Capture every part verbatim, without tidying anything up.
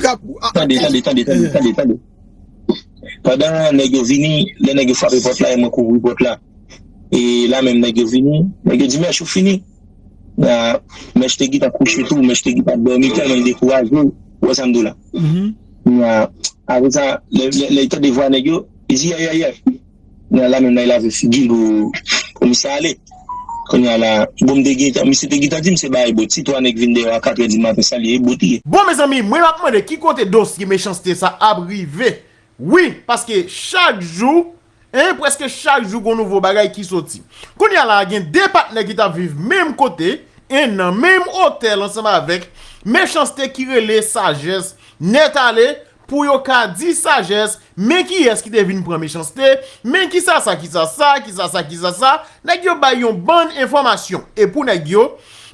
Tande, tande, tande, tande, tande, tande. Pandan nèg yo vini, lè nèg yo frape pòt la, e mwen k ouvri pòt la. E la menm nèg yo vini, nèg yo di, "Mèch, ou fini?" Mèch te gentan kouche tou, Mèch te gentan dòmi tèlman li dekouraje, ou wè sa m di w la. Apre sa, lè, lè, lè li tande vwa nèg yo, li di, "Yè, yè, yè." Kounye a la menm nan, li lave figi l pou, pou misye ale. Kounye a la, bon, m te gentan, misye te gentan di m se bagay bòt. Si twa nèg vin dèyè w a katrè di maten, sa li ye, bòt li ye. Bon, mezanmi, mwen m ap mande ki kote dosye Mechanste sa ap rive. Wi, paske chak jou, en, prèske chak jou gon nouvo bagay ki soti. Kounye a la, gen de patnè ki t ap viv menm kote, en, nan menm otèl ansanm avèk Mechanste ki rele Sajès nèt ale, pou yo ka di Sajès, men kiyès ki te vin pran Mechanste, men kisa sa, kisa sa, kisa sa, kisa sa, nèg yo bay yon bann enfòmasyon. E pou nèg yo,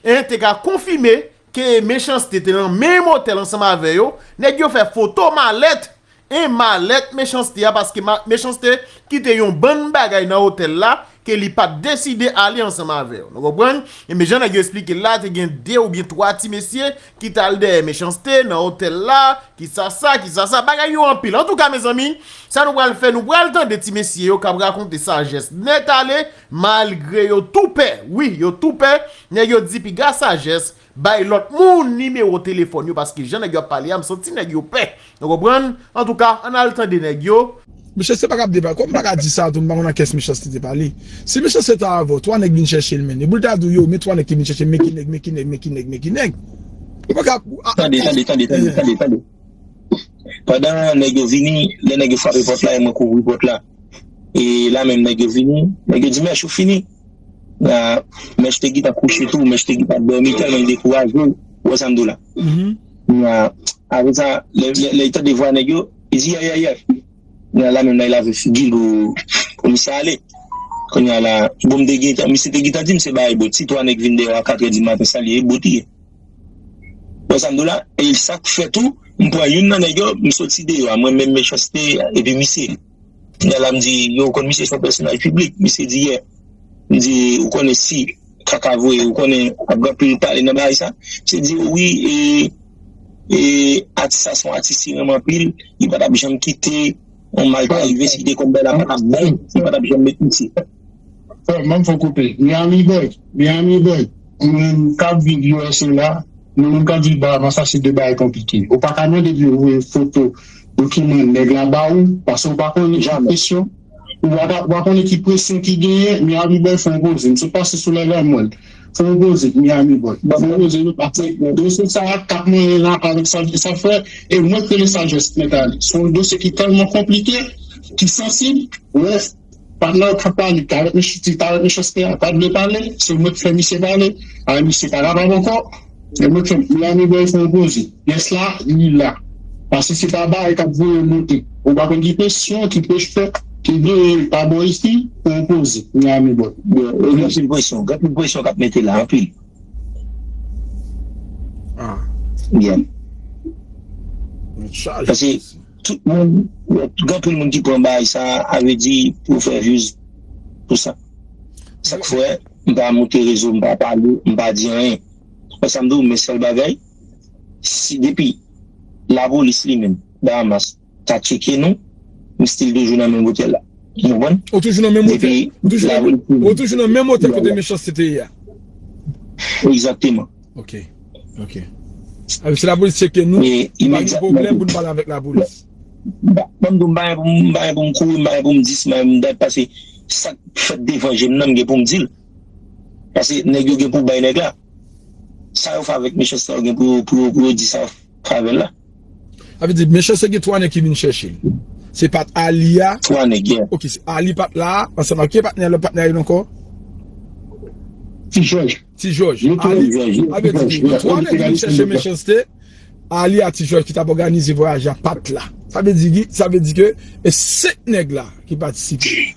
en, te ka konfime ke Mechanste te nan menm otèl ansanm avè yo, nèg yo fè foto malèt, en, malèt Mechanste a, paske ma-, Mechanste kite yon bann bagay nan otèl la, ke li pa t deside ale ansanm avè yo. Nou konprann? Enben, jan nèg yo esplike l la, te gen de oubyen twa ti mesye ki t al dèyè Mechanste nan otèl la, kisa sa, kisa sa, bagay yo anpil. Antouka, mezanmi, sa nou pral fè, nou pral tande ti mesye yo k ap rakonte Sajès nèt ale, malgre yo tou pè. Wi, yo tou pè. Nèg yo di piga Sajès bay lòt moun nimewo telefòn yo, paske jan nèg yo ap pale a, m santi nèg yo pè. Nou konprann? Antouka, ann al tande nèg yo. Mechanste pa ka ap deba. Kòm m pa ka di sa tou, m pa konn nan kiyès Mechanste te pale. Si Mechanste ta avè w, twa nèg vin chèche l, men. E pou l ta di w, yo, men twa nèg ki vin chèche m, men ki nèg, men ki nèg, men ki nèg, men ki nèg. Ou pa ka. Tande, tande, tande, tande, tande, tande. Pandan nèg yo vini, lè nèg yo frape pòt la, e mwen k ouvri pòt la. E la menm nèg yo vini, nèg yo di, "Mèch, ou fini?" Mèch te gentan kouche tou, Mèch te gentan dòmi tèlman li dekouraje, ou wè sa m di w la. Apre sa, lè, lè, lè li tande vwa nèg yo, li di, "Yè, yè, yè." Kounye a la menm nan, li lave figi l pou, pou misye ale. Kounye a la, bon, m te gentan, misye te gentan di m se bagay bòt. Si twa nèg vin dèyè w a katrè di maten, sa li ye, bòt li ye. Ou wè sa m di w la? E sa k fè tou, m pran youn nan nèg yo, m soti deyò a, mwen menm Mechanste, epi misye. Kounye a la, m di, "Yo, ou konn misye se yon pèsonaj piblik?" Misye di, "Yè." M di, "Ou konnen si kaka voye, ou konnen ap gen anpil pale nan bagay sa." Misye di, "Wi, e, e, atis sa se yon atis li renmen anpil, li pa t ap janm kite yon mal ta rive, si li te konn bagay la pa t ap bon, li pa t ap janm met misye." Frè, ban m fè w koupe. Miami Boy, Miami Boy, moun k ap viv U S A la, moun k ap viv Bahamas la, se de bagay konplike. Ou pa ka mande pou yo voye foto, dokiman nèg la ba ou, paske ou pa konnen ki presyon. Ou pa, ou pa konnen ki presyon ki genyen, Miami Boy fè yon poze. M sot pase sou lè la mwen. Fè yon poze, Miami Boy. Fè yon poze, nou pase. Dosye sa a, k ap manyen la, avèk sa, sa fè, e mwen k rele Sajès nèt ale. Se yon dosye ki tèlman konplike, ki sansib, wè, Patnè w k ap pale, t avèk Mechanste, t avèk Mechanste a, pa t vle pale, se mwen k fè misye pale, a misye pa kapab ankò, se mwen k fè, Miami Boy fè yon poze, pyès la, li la. Paske se pa bagay k ap voye monte. Ou pa konn ki presyon, ki presyon, ki vle pa bò isi, fè yon poze, Miami Boy. Gen anpil presyon, gen anpil presyon k ap mete la, anpil. Ah. Gen. Paske tout moun, gen anpil moun ki pran bagay sa, a vle di pou fè views, pou sa. Sa k fè, m pa monte rezo, m pa pale, m pa di anyen. Wè sa m di w, men sèl bagay, si depi lapolis li menm, Bahamas, ta tcheke nou, m still toujou nan menm otèl la. Ou konprann? Ou toujou nan menm otèl? Depi Ou toujou nan, lapolis li ou toujou nan menm otèl kote Mechanste te ye a? Egzakteman. Ok. Ok. Alò, si lapolis tcheke nou, nou pa gen pwoblèm pou nou pale avèk lapolis. Ban m di w, m pa gen pou m, m pa gen pou m kouri, m pa gen pou m di, m pa gen pou m dat, paske sa k fèt devan je m nan, m gen pou m di l. Paske nèg yo gen pou bay nèg la. Sa yo fè avèk Mechanste yo gen pou, pou, pou yo di sa yo fè avè l la. Sa vle di, Mechanste gen twa nèg ki vin chèche l. Se pa t Ali a. Twa nèg, yeah. Ok, se Ali pa t la, ansanm ak ki patnè, lòt patnè a yo ankò? Ti Jòj. Ti Jòj. Yo tou Ali, Jòj, yo sa vle di Jòj, ki gen twa nèg ki vin chèche Mechanste. Ali a Ti Jòj ki t ap òganize vwayaj la pa t la. Sa vle di ki, sa vle di ke e senk nèg la ki patisipe.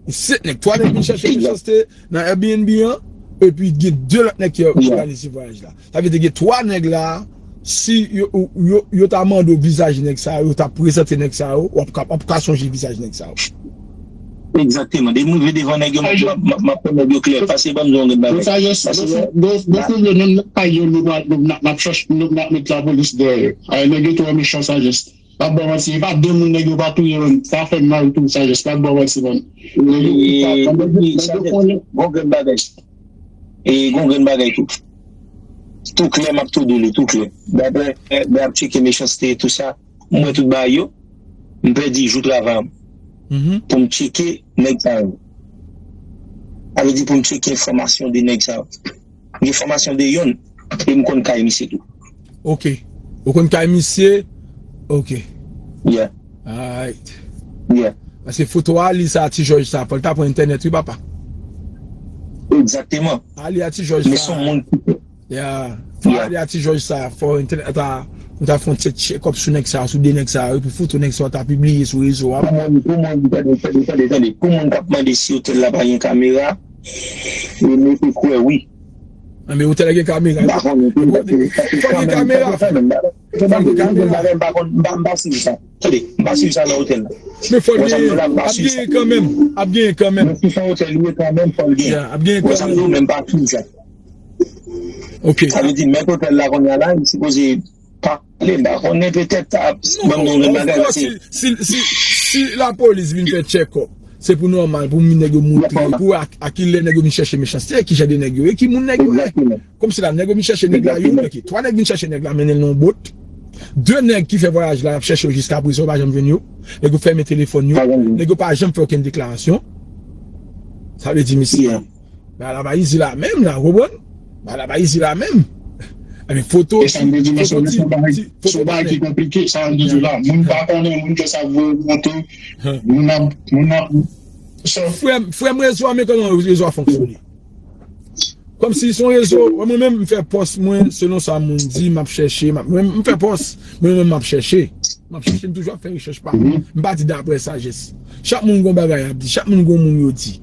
Senk nèg, twa nèg vin chèche Mechanste nan Airbnb an, epi gen de lòt nèg ki òganize vwayaj la. Sa vle di gen twa nèg la, si yo, yo, yo ta mande w vizaj nèg sa yo, yo ta prezante nèg sa yo, w ap ka, w ap ka sonje vizaj nèg sa yo. Egzakteman. Depi m rive devan nèg yo, m ap pran nèg yo klè. Pase ban m di yon grenn bagay. Pase yo, yo, yo, yo, menm nan kay yo, nou, nou, n ap, n ap chèche, nou, n ap met lapolis dèyè yo. Ay, nèg yo twò mechan, Sajès. Pa ba w manti, e pa de moun nèg yo pa touye menm. Sa fè m mal tou, Sajès. Pa ba w manti, man. Nèg yo, nèg yo konnen. Gon grenn bagay. E gon grenn bagay tou. Tou klè, m ap tou di li, tou klè. Daprè, lè ap tcheke mechanste e tou sa, m wè tout bagay yo, m pèdi jou travay m. Pou m tcheke nèg sa yo. Sa vle di pou m tcheke enfòmasyon de nèg sa yo. M gen enfòmasyon de yonn, e m konn kay misye tou. Ok. Ou konn kay misye? Ok. Yeah. Alright. Yeah. Paske foto Ali sa, Ti Jòj sa, fò l ta pran entènèt, wi, papa. Egzakteman. Ali a Ti Jòj sa. Men se yon moun ki fè. Yeah. Fò Yeah. Ali a Ti Jòj sa, fò entènèt ta, nou ta fè yon ti check-up sou nèg sa, sou de nèg sa, wi, pou foto nèg sa, ta pibliye sou rezo a. Pou moun, pou moun, tande, tande, tande, tande. Pou moun k ap mande si otèl la pa gen kamera, e mete kwè wi. Anben, otèl la gen kamera. M pa konnen, pou moun ki fè Fò gen kamera. Fò gen kamera. M pa, m pa, m pa, m pa swiv sa. Tande, m pa swiv sa nan otèl la. Men fò l genyen. Ap genyen kanmenm. Ap genyen kanmenm. Men si se yon otèl li ye kanmenm, fò l genyen. Yeah, ap genyen kanmenm. Wè sa m di w, men m pa swiv sa. Ok. Sa vle di, mèt otèl la kounye a la, li sipoze pale, m pa konnen, petèt, a, ban m yon grenn bagay, paske si, si, si, si lapolis vin fè check-up, se pou nòmal, pou moun nèg yo montre, pou a, a ki lè nèg yo vin chèche mechanste, ki jan de nèg yo ye, ki moun nèg yo ye. Kòmsi la, nèg yo vin chèche nèg la, youn, ok. Twa nèg vin chèche nèg la, mennen l nan yon bòt. De nèg ki fè vwayaj la, y ap chèche yo jiskaprezan, yo pa janm jwenn yo. Nèg yo fèmen telefòn yo. Nèg yo pa janm fè okenn deklarasyon. Sa vle di, mesye, bagay la pa izi la menm la, ou konprann? Bagay la pa izi la menm. Anben, foto, e sa m te di, mesye, se yon bagay, se yon bagay ki konplike, sa m te di la. Moun pa konnen, moun jis ap voye monte, moun ap, moun ap, Frè m, frè m, rezo a, men kòman rezo a fonksyone. Kòmsi se yon rezo, mwen menm, m fè pòs mwen, selon sa moun di, m ap chèche, m ap, mwen, m fè pòs, mwen menm, m ap chèche. M ap chèche, m toujou ap fè rechèch pa m. M pa di daprè Sajès. Chak moun gon bagay y ap di, chak moun gon moun yo di.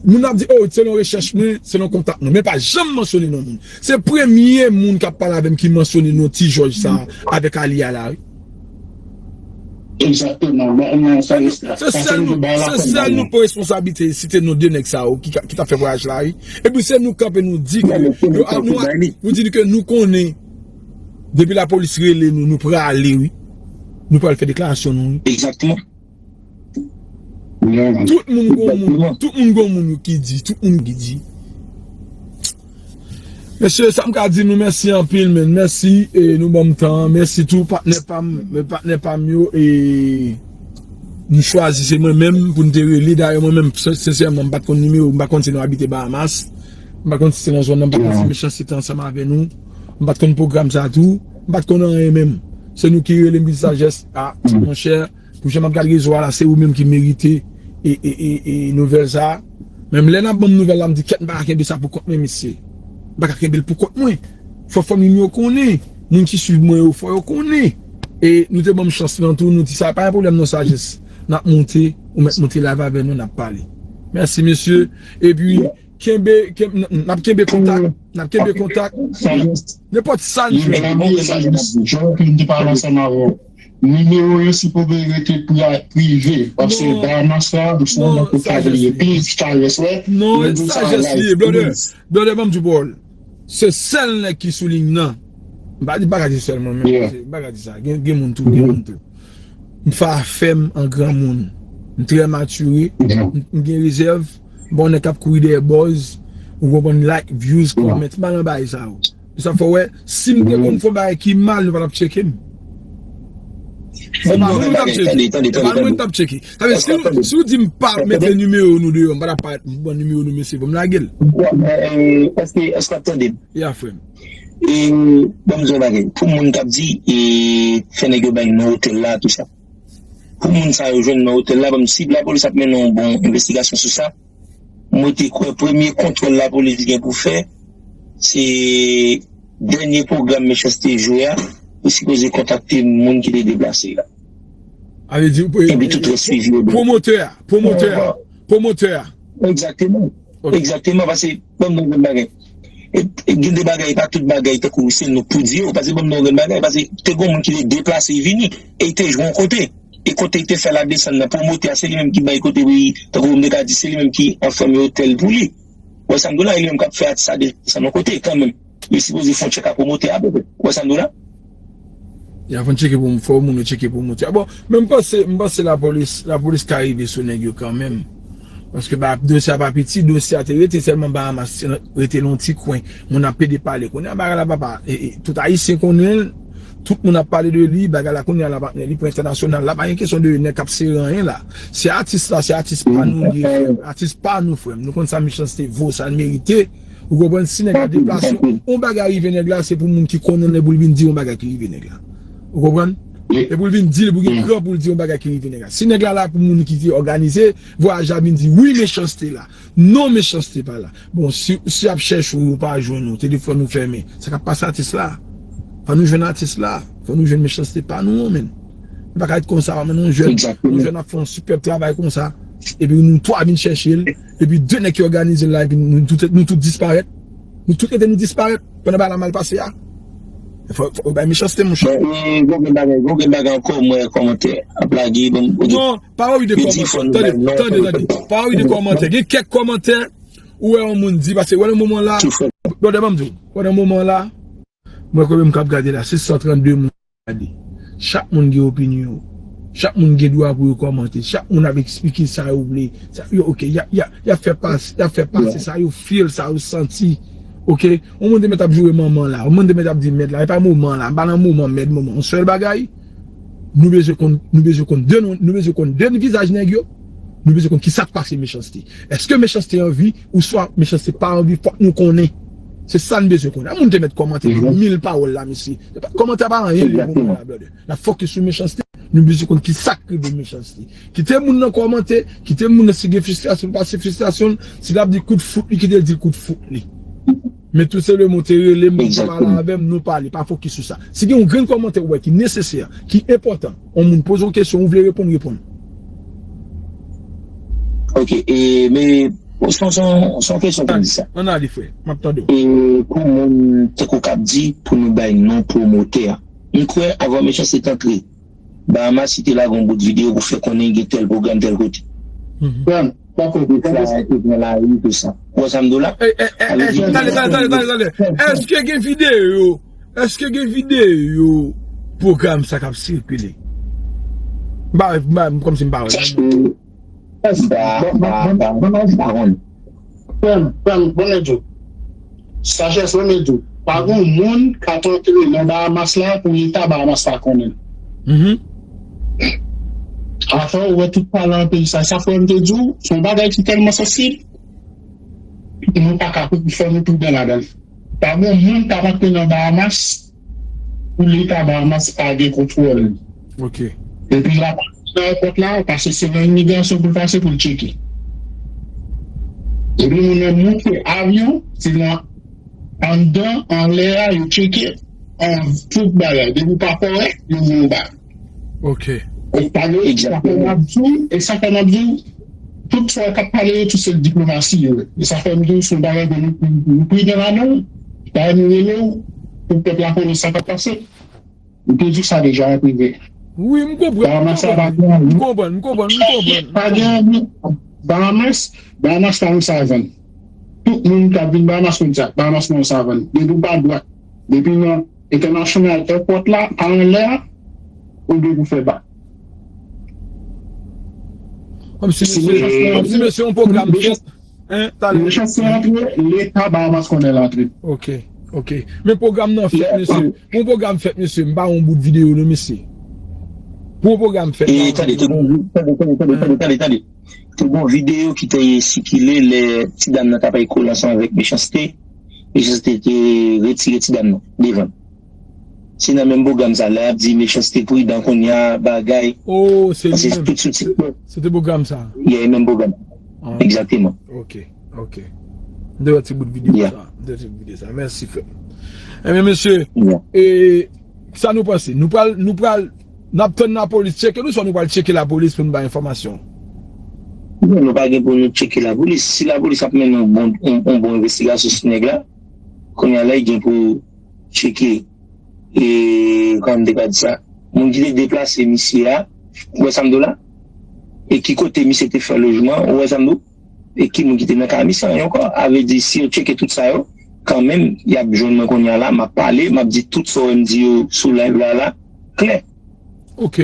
Moun ap di, oh, selon rechèch mwen, selon kontak mwen. Men pa janm mansyone non moun. Se premye moun k ap pale avè m ki mansyone non Ti Jòj sa avèk Aliya la, wi. Egzakteman. Bon, non, sa, se sèl nou, se sèl nou pran responsablite site non de nèg sa yo ki, ki t ap fè vwayaj la, wi. Epi se nou kanpe, nou di ke, nou, nou, nou di ke nou konnen, depi lapolis rele nou, nou prale, wi. Nou pral fè deklarasyon nou, wi. Egzakteman. Tout moun gon moun, tout moun gon moun ki di, tout moun ki di. Mesye, sa m ka di nou mèsi anpil, men mèsi, e nou ban m tan an. Mèsi tou, patnè pa m, men patnè pa m yo, e nou chwazi, se mwen menm pou n te rele. Dayè, mwen menm, sen-, sensèman, m pa t konn nimewo, m pa t konn si nou abite Bahamas. M pa t konn si se nan zòn nan, m pa t konn si Mechanste te ansanm avè nou. M pa t konn pwogram sa tou. M pa t konn anyen menm. Se nou ki rele m, ki di Sajès, a, monchè, pou jan m ap gade rezo a la, se ou menm ki merite e, e, e, e nouvèl sa a. Menm lè n ap ban m nouvèl la, m di, kèt, m pa ka kenbe sa pou kont mwen, mesye. M pa ka kenbe l pou kont mwen. Fò fanmi m yo konnen. Moun ki swiv mwen yo, fò yo konnen. E nou te ban m chans lan tou, nou di sa, pa gen pwoblèm non, Sajès. N ap monte, ou mèt monte live avè nou, n ap pale. Mèsi, mesye. Epi, kenbe, kenbe, n, n ap kenbe kontak, n ap kenbe kontak. Nenpòt sa n jwenn. Jan ke m te pale ansanm avè w. Nimewo yo sipoze rete pri-, prive, paske Bahamas la, m se yon nèg ki ka bliye. Pi Sajès, wè. Non, Sajès li ye, brother. Brother, ban m di w pawòl. Se sèl nèg ki sou liy nan. M pa di, m pa ka di sèlman, men m pa ka di sa. Gen, gen moun tou, gen moun tou. M fè afè m an granmoun. M trè matire, m, m gen rezèv, m pa yon nèg k ap kouri dèyè buzz, ou konprann, like, views, comment, m pa nan bagay sa yo. Sa fè w wè, si m te konn fè yon bagay ki mal, nou pa t ap tcheke m. Se pa nou nou t ap tcheke. Se pa nou nou t ap tcheke. Sa vle, si, si w di m pa mete nimewo nou deyò, m pa t ap parèt ban nimewo nou, mesye, pou m lage l. Èske, èske w ap tande m? Ya, frè m. E, ban m di w yon bagay. Pou moun k ap di, e, fè nèg yo bay non otèl la, tou sa. Pou moun sa yo jwenn non otèl la, ban m, si lapolis ap mennen yon bon envestigasyon sou sa, mwen te kwè premye kontwòl lapolis gen pou fè, se dènye pwogram Mechanste jwe a, ou sipoze kontakte moun ki te deplase la. Sa vle di, epi tout rès swivi yo. Pwomotè a, pwomotè a, pwomotè a. Egzakteman. Egzakteman, paske, ban m di w yon bagay. E, e gen de bagay, e pa tout bagay, tankou se nou pou di yo, paske ban m di w yon bagay, paske te gen moun ki te deplase vini, e te jwe yon kote. e kote li te fè la desann nan, pwomotè a, se li menm ki bay kote pou li, tankou m te ka di, se li menm ki anfòme otèl pou li. Ou wè sa m di w la, e li menm k ap fè atis la desann yon kote, kanmenm. Li sipoze fè yon tchèk a pwomotè a, petèt. Ou wè sa m di w la? Y ap fè yon tcheke pou, fò moun yo tcheke pwomotè a. Bon, men m panse, m panse lapolis, lapolis ka rive sou nèg yo kanmenm. Paske ba, dosye a pa piti, dosye a te rete sèlman Bahamas, rete nan yon ti kwen. Moun ap pede pale. Kounye a bagay la, papa, e, e, tout Ayisyen konnen l, tout moun ap pale de li, bagay la kounye a la, patnè, li pou entènasyonal. La pa gen kesyon de nèg k ap sere anyen la. Se atis la, se atis pa nou li ye, frè m. Atis pa nou, frè m. Nou konn sa Mechanste vo, sa l merite. Ou konprann? Si nèg la deplase, yon bagay rive nèg la, se pou moun ki konnen l, pou l vin di yon bagay ki rive nèg la. Ou konprann? E pou l vin di l, pou gen kran pou l di yon bagay ki rive nèg la. Si nèg la la pou moun ki te òganize, vwayaj la vin di, wi, Mechanste la. Non, Mechanste pa la. Bon, si, si y ap chèche w, yo pa jwenn ou, telefòn ou fèmen, sa k ap pase atis la? Fò nou jwenn atis la. Fò nou jwenn Mechanste pa nou an, menn. Nou pa ka ret konsa, menn, nou jwenn, nou jwenn ap fè yon sipèb travay konsa. Epi nou twa vin chèche l. Epi de nèg ki òganize l la, epi nou tout, nou tout disparèt. Nou tout rete nou disparèt pandan bagay la mal pase a. Fò, fò, bay Mechanste, monchè. Bon, e, gon gen bagay, gon gen bagay ankò, m wè kòmantè ap lage, bon, ok. Non, pa anvi de kòmantè. Tande, tande, tande. Pa anvi de kòmantè. Gen kèk kòmantè, ou wè yon moun di, paske wè nan moman la, brother, ban m di w, wè nan moman la, mwen, konbyen m k ap gade la, sis san trannde moun gade. Chak moun gen opinyon. Chak moun gen dwa pou yo kòmante. Chak moun ap eksplike sa yo vle. Sa, yo, ok, y ap, y ap, y ap fè pas, y ap fè pase sa yo feel, sa yo santi. Ok? Yon moun te mèt ap joure manman la. Yon moun te mèt ap di mèd la. E pa moman la. M pa nan moman mèd, moman. Yon sèl bagay, nou bezwen konn, nou bezwen konn de non, nou bezwen konn de vizaj nèg yo. Nou bezwen konn kisa k pase Mechanste. Èske Mechanste anvi, ouswa Mechanste pa anvi, fòk nou konnen. Se sa n bezwen konnen. A moun te mèt kòmante mil pawòl la, mesye. Kòmantè pa anyen li pou mwen la, brother. N ap fokis sou Mechanste. Nou bezwen konn kisa k rive Mechanste. Kite moun nan kòmante, kite moun nan si gen fristrasyon, pase fristrasyon l. Si l ap di kout fout li, kite l di kout fout li. Men tou se le moun te rele m pou pale avè m, nou pale, pa fokis sou sa. Si gen yon grenn kòmantè ou wè ki nesesè, ki enpòtan, yon moun poze yon kesyon, ou vle reponn, reponn. Ok, e, men, se yon, se yon, se yon kesyon pou m di sa. Ann ale, frè, m ap tande w. E, pou moun tankou k ap di, pou nou bay non pwomotè a. M kwè, avan Mechanste t antre Bahamas, li te lage yon bout videyo pou fè konnen gen tèl pwogram tèl kote. Frè m, pa konnen. Sa te pran lari, tout sa. Ou wè sa m di w la? Tande, tande, tande, tande, tande. Èske gen videyo? Èske gen videyo pwogram sa k ap sikile? M pa, m pa, kòmsi m pa wè. Sa, m pa, m pa, m pa, m pa konn. Frè m, frè m, bon, mwen di w. Sajès, bon, mwen di w. Pa gen moun k ap antre nan Bahamas la pou Leta Bahamas pa konnen. Afè ou wè tout pale nan peyi sa. Sa, frè m, te di w, se yon bagay ki tèlman sansib. Nou pa ka fè nou tounen ladan l. Pa gen moun k ap antre nan Bahamas pou Leta Bahamas pa gen kontwòl li. Ok. Epi l ap nan èpòt la, paske se nan imigrasyon pou l pase pou l tcheke. Epi moun nan moute avyon, se nan anndan, anlè a, yo tcheke, an tout bagay. Depi w pa kòrèk, yo voye w ba. Ok. E sa fè m ap di w, e sa fè m ap di w, tout sa k ap pale yo, tout se diplomasi yo ye. E sa fè m di w, se yon bagay ke nou, nou, nou pridan ladan l, dayè nou rele w, pou pèp la konnen sa k ap pase. M te di w sa deja an prive. Wi, m konprann, m konprann, m konprann, m konprann, m konprann. Pa gen anvi, Bahamas, Bahamas pa yon savann. Tout moun k ap vin Bahamas konn sa, Bahamas pa yon savann. Depi w pa dwat, depi nan entènasyonal, èpòt la, pa anlè a, ou gen pou fè bak. Kòmsi mesye, kòmsi mesye yon pwogram fèt. Hein, talè. Mechanste antre, Leta Bahamas konnen l antre. Ok, ok. Men pwogram nan fèt, mesye. Pou yon pwogram fèt, mesye, m pa yon bout videyo, non, mesye. Pou yon pwogram fèt, e, tande, te gon, tande, tande, tande, tande, tande, tande. Te gon videyo ki te sikile lè ti dam nan t ap al kole ansanm avèk Mechanste. Mechanste te retire ti dam nan devan. Se nan menm pwogram sa, lè y ap di Mechanste pridan kounye a, bagay. Oh, se li menm. Tout sou TikTok. Se te pwogram sa. Yeah, menm pwogram. Ah. Egzakteman. Ok, ok. M te wè ti bout videyo sa. M te wè ti bout videyo sa. Mèsi, frè. Ebyen, mesye, e, sa nou panse? Nou pral, nou pral, n ap tann lapolis tcheke nou, swa nou pral tcheke lapolis pou nou bay enfòmasyon? Non, nou pa gen pou nou tcheke lapolis. Si lapolis ap mennen yon bon, yon, yon bon envestigasyon sou nèg la, kounye a la, li gen pou tcheke, e, kòman m te ka di sa, moun ki te deplase misye a, Ou wè sa m di w la? E ki kote misye te fè lojman? Ou wè sa m di w? E ki moun ki te nan kay misye ankò? A vle di, si yo tcheke tout sa yo, kanmenm, y ap jwenn mwen kounye a la, m ap pale, m ap di tout sa w wè m di yo sou live la, la, klè. Ok,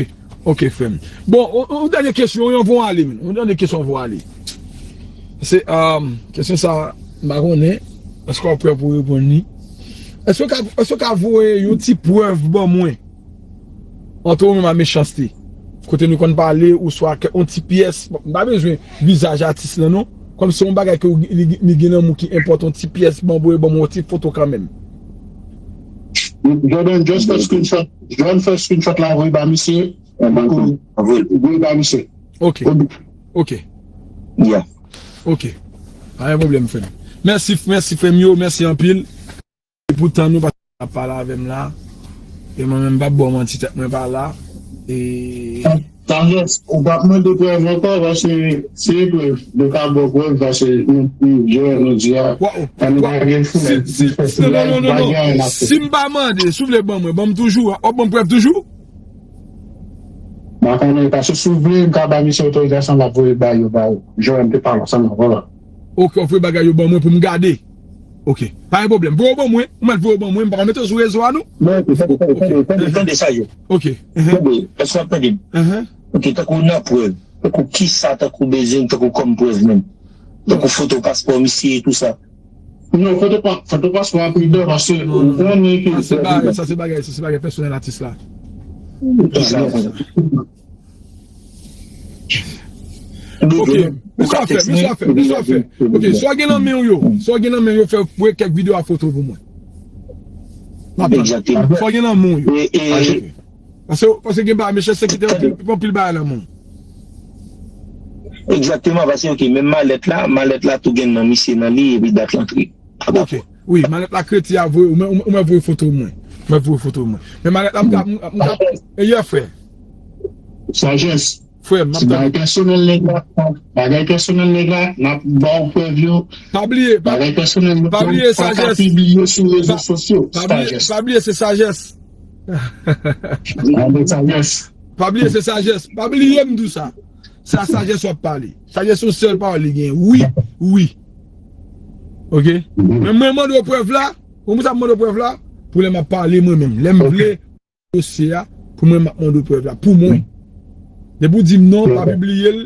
ok, frè m. Bon, yon, yon dènye kesyon, yon von ale, men. Yon dènye kesyon, von ale. Se, um, kesyon sa, m pa konnen, èske w prè pou reponn li? Èske w ka, èske w ka voye yon ti prèv ban mwen? Ant ou menm a Mechanste. Kote nou konn pale, oswa kèk yon ti pyès. Bon, m pa bezwen vizaj atis lan, non. Kòm se yon bagay ke li, li gen nan moun ki enpòtan, yon ti pyès, ban mwen, ban mwen yon ti foto kanmenm. Jordan, just fè screenshot. Jordan fè screenshot la, voye ba misye. Voye ba misye. Ok. Ok. Yeah. Ok. Pa gen pwoblèm, frè m. Mèsi, mèsi, frè m yo. Mèsi anpil. E poutan nou pa ap pale avè m la. E mwen menm, m p ap ba w manti, tèt mwen pa la. E Carlos, ou p ap mande prèv ankò, paske se prèv. Nou ka ba w prèv, paske nou, nou, jodi a, nou pa gen fou. Non, non, non, non, non. Si m pa mande, si w vle ban mwen, ban m toujou, w ap ban m prèv toujou? M pa konnen, paske si w vle, m ka ba misye otorizasyon, l ap voye ba yo ba ou. Joel te pale ansanm avè w la. Ok, w voye bagay yo ban mwen pou m gade. Ok. Pa gen pwoblèm. Voye yo ban mwen. Ou mèt voye yo ban mwen. M pa ka mete yo sou rezo a, non? Non, tande, tande, tande, tande sa yo. Ok. Tande, èske w ap tande m? Ok, tankou nan prèv. Tankou kisa, tankou bezwen, tankou kòm prèv menm. Tankou foto paspò misye, tout sa. Non, foto pa, foto paspò a pridan, paske ou konnen ke. Sa se bagay, sa se bagay, sa se bagay pèsonèl atis la. Kisa? Ok, mesye a fè, mesye a fè, mesye a fè. Ok, sa w gen nan men w yo, sa w gen nan men w yo, fè voye kèk videyo a foto pou mwen. M ap tann. Sa w gen nan men w yo. Paske, paske gen bagay, mesye se kite anpil, anpil bagay nan men w. Egzakteman, paske, ok, menm malèt la, malèt la tou gen non misye nan li, epi dat lantre. Ok, wi, malèt la kreti a voye, ou mèt, ou mèt voye foto mwen. Ou mèt voye foto mwen. Men malèt la, m ka, m ka, e yè, frè. Sajès. Frè m, m ap tande. Bagay pèsonèl nèg la, bagay pèsonèl nèg la, n ap ba w prèv yo. Pa bliye, pa, bagay pèsonèl nèg la, pa bliye Sajès. Pa ka pibliye sou rezo sosyo. Pa bliye, pa bliye se Sajès. Sajès. Pa bliye se Sajès. Pa bliye m di w sa. Se a Sajès w ap pale. Sajès se yon sèl pawòl li gen. Wi, wi. Ok? Men mwen mande w prèv la. Ou mwen sa mande w prèv la. Pou lè m ap pale mwen menm. Lè m vle dosye a, pou mwen m ap mande w prèv la. Pou mwen. Depi w di m non, pa pibliye l,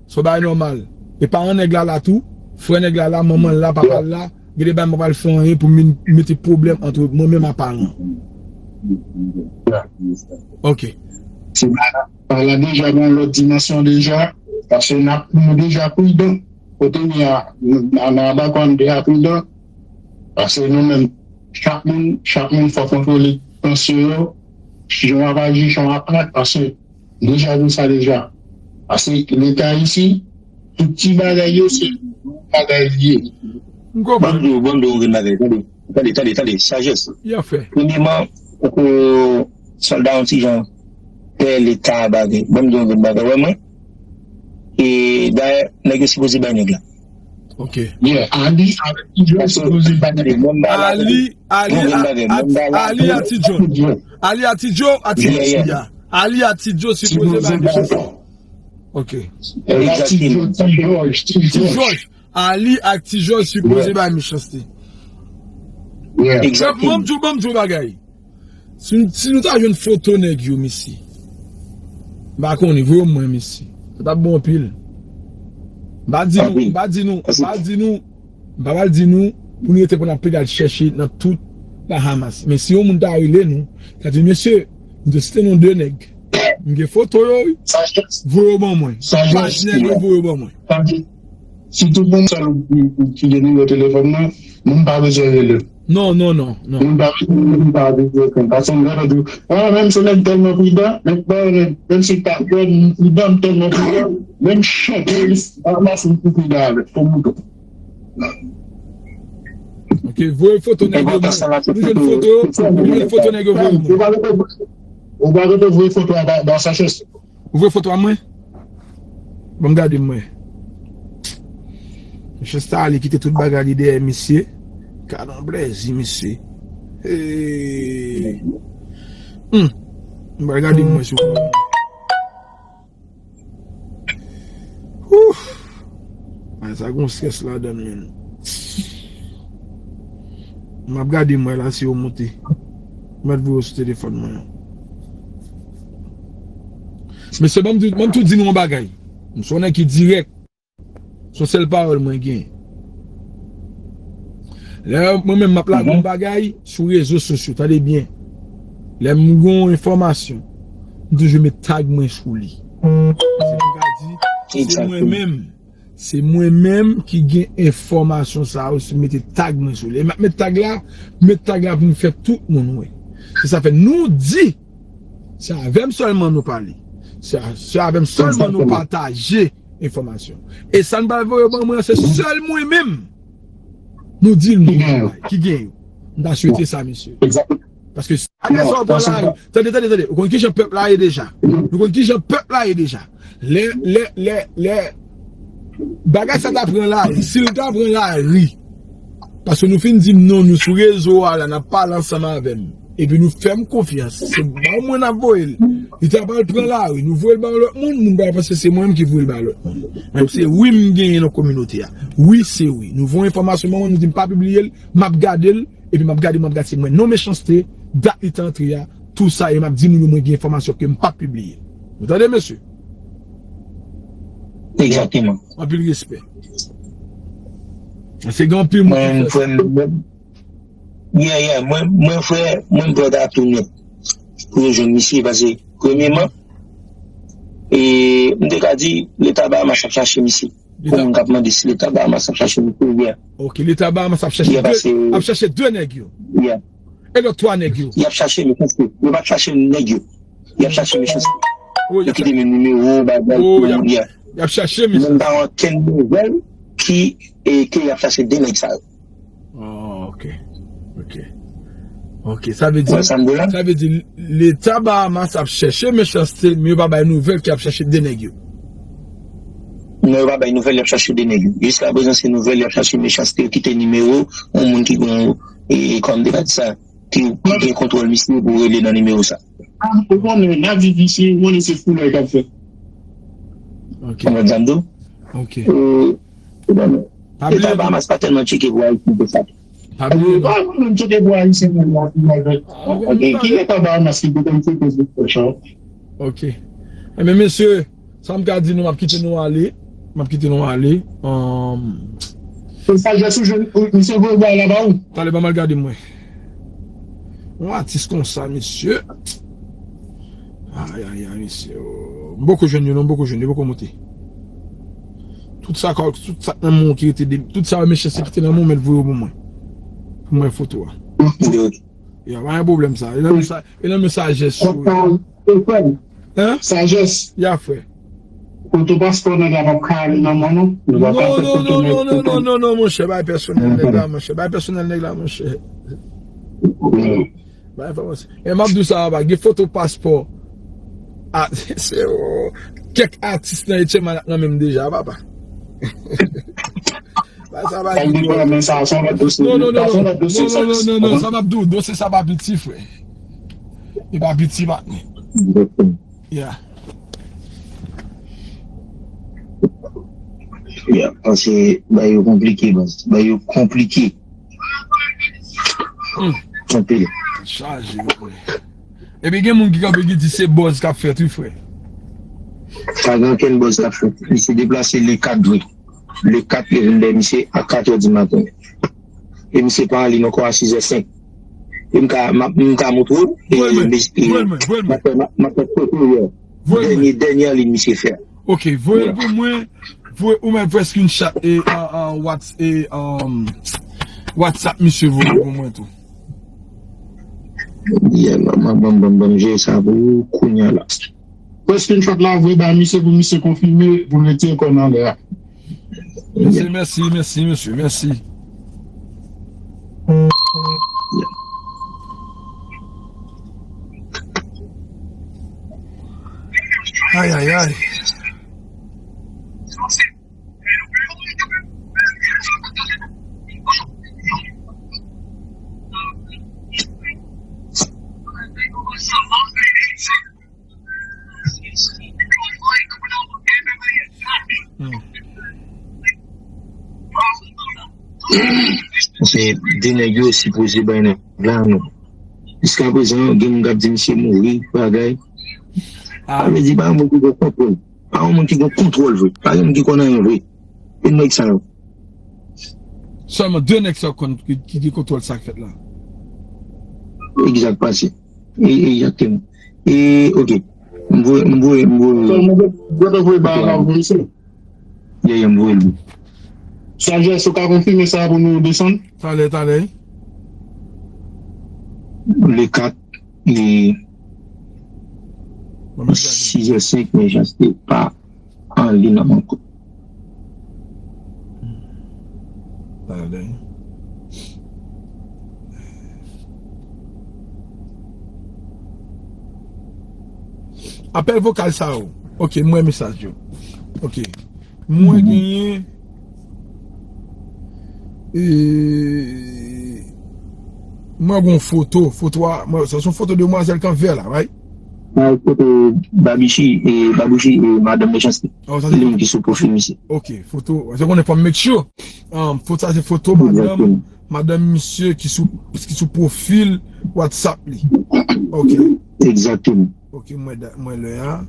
se yon bagay nòmal. E paran nèg la la tou, frè nèg la la, manman l la, papa l la, gen de bagay m pa pral fè anyen pou m vin mete pwoblèm ant mwen menm a paran. Ok. Se bagay la, bagay la deja nan lòt dimansyon deja, paske n ap, nou deja pridan. Kote n ye a, n a, n a dakò n deja pridan, paske nou menm, chak moun, chak moun fò kontwole pansyon yo, jan w ap aji, jan w ap aji, paske deja nou sa deja. Paske Leta isi, tout ti bagay yo, se bagay li ye. M konprann. Ban m di w, ban m di w yon grenn bagay, tande. Tande, tande, tande, Sajès. Premyeman, poko sòlda yon ti jan pè Leta bagay. Ban m di yon grenn bagay, wè mwen. E dayè, nèg yo sipoze bay nèg la. Ok. Yeah, Ali, Ali, yo sipoze bay nèg la. Ali, Ali, Ali, Atidjo. Ali Atidjo, Atidjo, Ali Atidjo sipoze bay nèg la. Ok. Atidjo, Ti Jòj, Ti Jòj. Ali ak Ti Jòj sipoze bay Mechanste. Ban m di w, ban m di w bagay. Si, si nou ta jwenn foto nèg yo, mesye. M pa konnen, voye m mwen, mesye. Sa t ap bon anpil. M pa di nou, m pa di nou, m pa di nou, m pa pral di nou, pou nou rete pou n ap pede al chèche nan tout Bahamas. Men si yon moun ta rele nou, ta di, mesye, m te site non de nèg. M gen foto yo, wi. Voye yo ban mwen. Paj nèg yo, voye yo ban mwen. Sitou pou sèl ou ki gen nimewo telefòn mwen, moun pa bezwen rele m. Non, non, non, non. Moun pa bezwen rele m, pa bezwen rele m. Paske m gentan di w, ah, menm si nèg tèlman pridan, menm, menm si l pa pridan, m tèlman pridan, menm chen, polis, Bahamas, m pi pridan avè l, pou mouton. Ok, voye foto nèg yo ban mwen. Nou jwenn foto yo, nou jwenn foto nèg yo voye ban mwen. Ou pa rete voye foto a ba Sajès. Ou voye foto a mwen? Ban m gade mwen. Mesye Starly kite tout bagay li dèyè, mesye. Gad on blèzi, mesye. Hey. Hmm. M pral gade mwen sou. Sa gon strès ladan l, menm. M ap gade m wè la si yo monte. M mèt voye yo sou telefòn mwen an. Mesye, ban m di, ban m tou di nou yon bagay. M se yon nèg ki dirèk. Se yon sèl pawòl mwen gen. Lè mwen menm m ap lage yon bagay sou rezo sosyo, tande byen. Lè m gen yon enfòmasyon, m toujou met tag mwen sou li. Se pou m ka di, se mwen menm. Se mwen menm ki gen enfòmasyon sa yo, si mete tag mwen sou li. E m ap met tag la, met tag la pou m fè tout moun wè. Se sa fè nou di, se avè m sèlman nou pale. Se, se avè m sèlman nou pataje enfòmasyon. E sa n pral voye ban mwen, se sèl mwen menm. Nou di l nou ki gen yo. M ta swete sa, mesye. Paske si sa w pran lari, tande, tande, tande, ou konn kijan pèp la ye deja. Nou konn kijan pèp la ye deja. Lè, lè, lè, lè bagay sa ta pran lari, si l ta pran lari, paske nou fin di m non, nou sou rezo a la, n ap pale ansanm avè m. Epi nou fè m konfyans. Se ban mwen n ap voye l. Li ta pral pran lari, nou voye l ba yon lòt moun, moun pral panse se mwen menm ki voye l ba lòt moun. Menm se wi m genyen nan kominote a. Wi, se wi. Nou voye enfòmasyon ban mwen, nou di m pa pibliye l, m ap gade l, epi m ap gade, m ap gade se mwen. Non mechanste, dat li te antre a, tou sa, e m ap di moun yo mwen gen enfòmasyon ke m p ap pibliye. Ou tande, mesye? Egzakteman. Anpil respè. Se gen anpil moun ki fè sa. Mwen, frè m, Yeah, yeah, mwen, mwen, frè, mwen, m prè ta tou nèt pou yo jwenn misye, paske, premyeman, e, m te ka di, Leta Bahamas ap chache misye. Pou moun k ap mande si Leta Bahamas ap chache misye, yeah. Ok, Leta Bahamas ap chache de, ap chache de nèg yo. Yeah. E lòt twa nèg yo. Y ap chache, men konfye. Yo pa t chache nèg yo. Y ap chache mechanste. Yo kite menm nimewo, bagay, tout moun, yeah. Y ap chache, men m pa gen okenn nouvèl ki, e, ke y ap chache de nèg sa yo. Oh, ok. Ok. Ok, sa vle di, sa vle di Leta Bahamas ap chèche mechanste, men yo pa bay nouvèl ke y ap chache de nèg yo. Non, yo pa bay nouvèl, y ap chache de nèg yo. Jiskaprezan, se nouvèl, y ap chache mechanste, yo kite nimewo yon moun ki gen, e, kòm de sa, ki, ki gen kontwòl misye pou rele nan nimewo sa. Ou konnen, n ap viv isi, ou konnen se foulay k ap fèt. Ok. Konprann sa m di w? Ok. Leta Bahamas pa tèlman tcheke pou Ayiti ke sa. Pa bliye non. Pa menm tcheke pou Ayisyen menm la, pou avèk. Ki Leta Bahamas ki te konn tcheke pou sa? Ok. Enben, mesye, sa m ka di nou, m ap kite nou ale. M ap kite nou ale. Se sajès ou jwenn, misye voye bagay la ba ou. Talè, ban m al gade mwen. Yon atis konsa, mesye. Ay, ay, ay, mesye. M poko jwenn yo, non, m poko jwenn yo, poko monte. Tout sa, tout sa nan men w ki rete, tout sa mechanste ki te nan men w, mèt voye yo pou mwen. Pou mwen foto a. Ya, pa gen pwoblèm sa. E nan men sa, e nan men sajès ou. Hein? Sajès. Ya, frè. Foto paspò nèg la p ap ka ale nan men w, non. Non, non, non, non, non, non, non, monchè, bay pèsonèl nèg la, monchè. Bay pèsonèl nèg la, monchè. Bay enfòmasyon. E m ap di w sa, papa, gen foto paspò. A, se, o, kèk atis nan Etcheman nan menm deja, papa. Bay sa, bay. Non, non, non, non, non, non, non, non, non, sa m ap di w, dosye sa pa piti, frè. Li pa piti, patnè. Yeah. Yeah, paske bay yo konplike, baz. Bay yo konplike. Hmm. Anpil. Chaje, wi. Epi gen moun ki kanpe ki di se buzz k ap fèt, wi, frè. Pa gen okenn buzz k ap fèt. Misye deplase le kat vre. Le kat yo vin dèyè misye a kat è di maten. E misye pa an liy ankò a sis è senk. E m ka, m ap, m ka montre w. E voye l mwen, voye l mwen, voye l mwen. M ap fè, m ap, m ap fè foto yo. Voye l mwen. Dènye, dènye an liy misye fè. Ok, voye l pou mwen. Voye, ou menm voye screenshot e, an, an, whats-, e, an, WhatsApp misye voye pou mwen tou. Yeah, man, man, ban m, ban m, ban m jere sa pou ou kounya la. Voye screenshot la, voye ba misye pou misye konfime, pou l retire kò nan lè a. Mesye, mèsi, mèsi, mesye, mèsi. Ay, ay, ay. Hmm. Paske de nèg yo sipoze bay nèg la non. Jiskaprezan, gen moun k ap di misye mouri, bagay. Sa vle di, pa gen moun ki gen kontwòl. Pa gen moun ki gen kontwòl vre. Pa gen moun ki konn anyen vre. E nèg sa yo. Sèlman de nèg sa yo konn ki, ki gen kontwòl sa k fèt la. Egzak, pase. E, egzakteman. E, oke. M voye, m voye, m voye. Sèlman de, de nèg voye ba la pou misye. Ye, ye, m voye l. Sajès, ou ka konfime sa pou nou desann? Talè, talè. Le kat, li sizè senk, men jan se pa an li nan ankò. Talè. Apèl vokal sa yo. Ok, mwen mesaj yo. Ok. Mwen genyen, e, mwen gen yon foto, foto a, mwen, sa se yon foto demwazèl k an vè la, right? Mwen foto Babichi, e, Babouchi, e, madanm Mechanste. Oh, sa se li ki sou pwofil misye. Ok, foto, se konnen fò m make sure. Um, foto sa se foto madanm, madanm misye ki sou, ki sou pwofil WhatsApp li. Ok. Egzakteman. Ok, mwen da-, mwen lè a.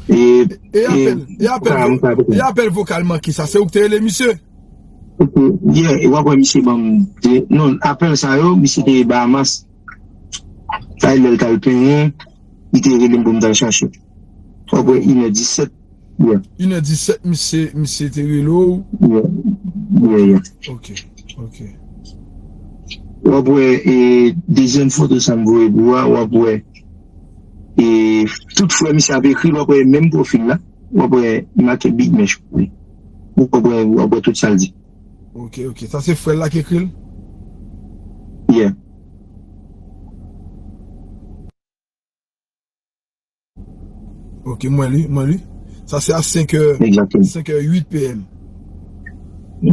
E, e apèl, e apèl, e apèl vokal manke sa, se ou ki te rele misye? Ok, yeah, e w ap wè misye ban m de, non, apèl sa yo, misye te Bahamas. Sa e lè l t al penyen, li te rele m pou m t al chache. W ap wè inè disèt, yeah. Inè disèt, misye, misye te rele w. Yeah, yeah, yeah. Ok, ok. W ap wè, e, dezyèm foto sa m voye pou w a, w ap wè, e, tout frè misye ap ekri, w ap wè menm pwofil la, w ap wè make big mesh. W ap wè, w ap wè tout sa l di. Ok, ok. Sa se frè l la ki ekri l? Yeah. Ok, mwen li, mwen li. Sa se a senk è, senk è uit P M.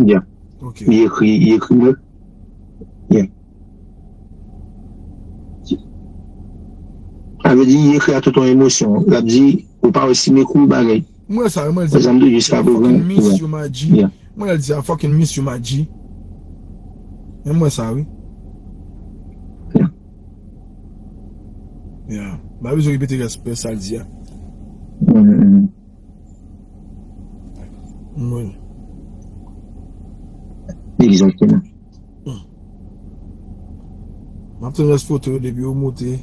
Yeah. Ok. Li ekri, li ekri yo. Yeah. Sa vle di, li ekri a tout yon emosyon. L ap di, ou pa wè si m ekri w bagay. Mwen sa, mwen di, I fucking miss you, my G. Yeah. Mwen di, I fucking miss you, my G. Men mwen sa, wi. Yeah. Yeah. M pa bezwen repete rès sa l di a. Mm, mm, mm. Mwen. Egzakteman. Hmm. M ap tann rès foto yo depi yo moute.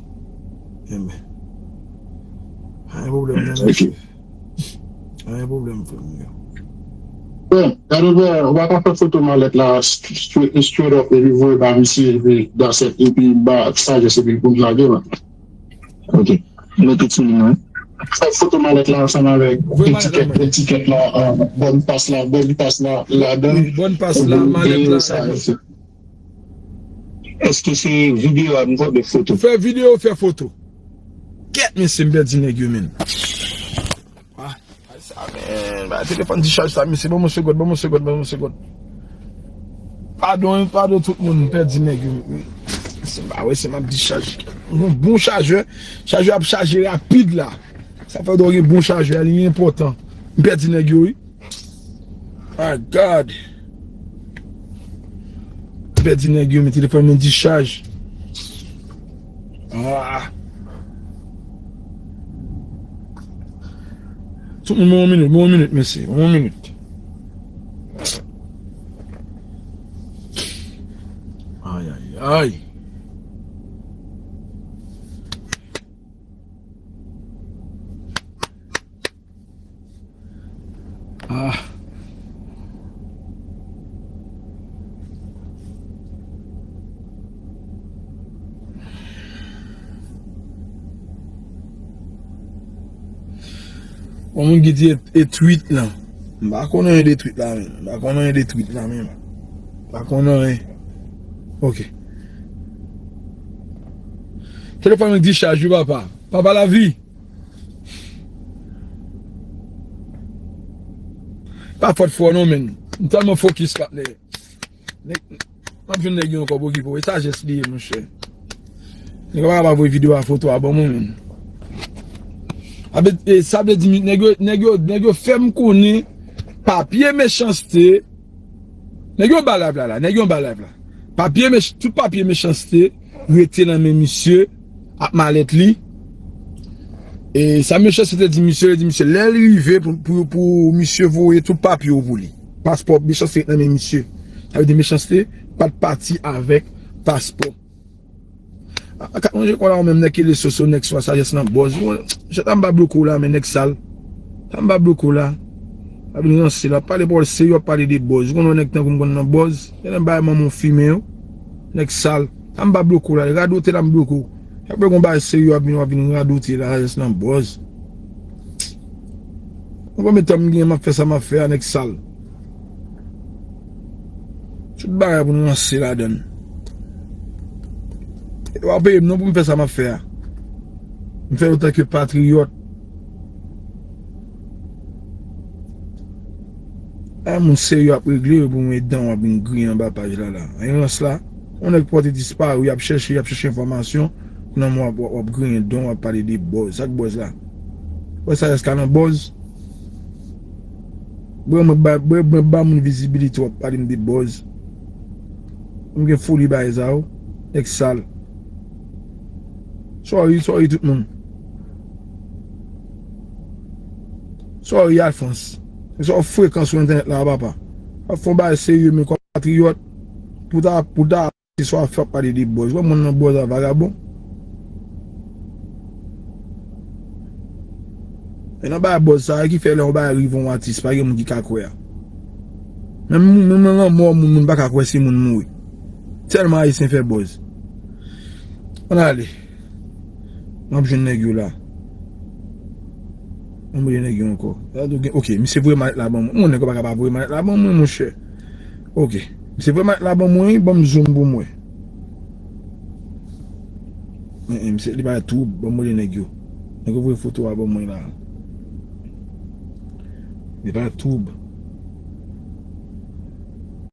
Enben. Pa gen pwoblèm, non, mesye. Pa gen pwoblèm, frè m yo. Bon, gade, ou pa ka fè foto malèt la straight, straight up epi voye ba misye, epi that's it, epi ba Sajès epi pou n lage la. Ok. Mete sou li, non. Fè foto malèt la ansanm avèk etikèt, etikèt la, euh, bòn pas la, bòn pas la, ladan. Wi, bòn pas la, malèt la. Èske se videyo a nou fè oubyen foto? Fè videyo, fè foto. Kèt, mesye, m pèdi nèg yo, men. Ah, sa, men, ba, telefòn dichaj sa, mesye, ban m yon segond, ban m yon segond, ban m yon segond. Padon, wi, padon tout moun, m pèdi nèg yo. Se pa vre, se m ap dichaj. Yon bon chajè, chajè ap chaje rapid la. Sa fè w gen bon chajè, li enpòtan. M pèdi nèg yo, wi. My God. M pèdi nèg yo, men telefòn mwen dichaj. Ah. Tout moun, yon minit, yon minit, mesye, yon minit. Ay, ay, ay. Ah. Yon moun ki di e, e tweet lan. M pa konn anyen de tweet la menm. M pa konn anyen de tweet la menm. M pa konn anyen. Ok. Telefòn mwen dichaj wi papa. Papa lavi. Pa fòt fò non, men. M tèlman fokis, patnè. Nèg, m ap jwenn nèg yo ankò pou okipe w. E Sajès li ye, monchè. Nèg yo pa kapab voye videyo a, foto a ban mwen, men. Sa vle, e, sa vle di, nèg yo, nèg yo, nèg yo fè m konnen papye mechanste. Nèg yo ba live la, la. Nèg yo ba live la. Papye mech-, tout papye mechanste rete nan men misye ak malèt li. E sa mechanste te di misye, li di misye, lè l rive pou, pou, pou misye voye tout papye yo pou li. Paspò mechanste ret nan men misye. Sa vle di mechanste pa t pati avèk paspò. A, a, ka manje kòla ou menm nèg ki le soso, nèg swa sajès nan bòz. Ou, je ta m pa bloke w la, men nèg sal. Ta m pa bloke w la. A vin ranse la. Pale pawòl serye, w ap pale de bòz. Ou konn wè nèg tankou m konn nan bòz. Gen nan bay manman w fimen yo. Nèg sal. Ta m pa bloke w la. Radote la m bloke w. Apre gon bay serye, w ap vin, w ap vin radote la, sajès nan bòz. Mwen konbyen tan m gen m ap fè sa m ap fè a, nèg sal. Tout bagay pou n ranse ladann. E pa peye m non pou m fè sa m ap fè a. M fè l antanke patriyòt. Ay, moun serye ap regle yo pou mwen, dan w ap vin griyen anba paj la la. Ay, rans la. Yon nèg pòte disparu, y ap chèche, y ap chèche enfòmasyon. Nan mwen w ap, w ap griyen dan w ap pale de bòz. Sa k bòz la? Bòz sa eska nan bòz? Bwè mwen ba, bwè mwen ba moun vizibilite w ap pale m de bòz. M gen foli bagay sa yo. Nèg sal. Sorry, sorry tout moun. Sorry Alphonse. Se yon frekan sou entènèt la papa. W ap fè yon bagay serye men kòm patriyòt. Pou ta, pou ta Se sa w ap fè, w ap pale de bòz. Wè moun nan bòz la vagabon. E nan bagay bòz sa a ki fè lè yon bagay rive yon atis, pa gen moun ki ka kwè a. Menm, menm nan lanmò moun, moun pa ka kwè si moun mouri. Tèlman Ayisyen fè bòz. Ann ale. M ap jwenn nèg yo la. Ann voye nèg yo ankò. Ok, misye voye malèt la ban mwen. Yon nèg pa ka pa voye malèt la ban mwen, monchè. Ok. Misye voye malèt la ban mwen, wi, ban m zoom pou m wè. En, en, misye, li pa twoub, ban m voye nèg yo. Nèg yo voye foto a ban mwen la. Li pa twoub.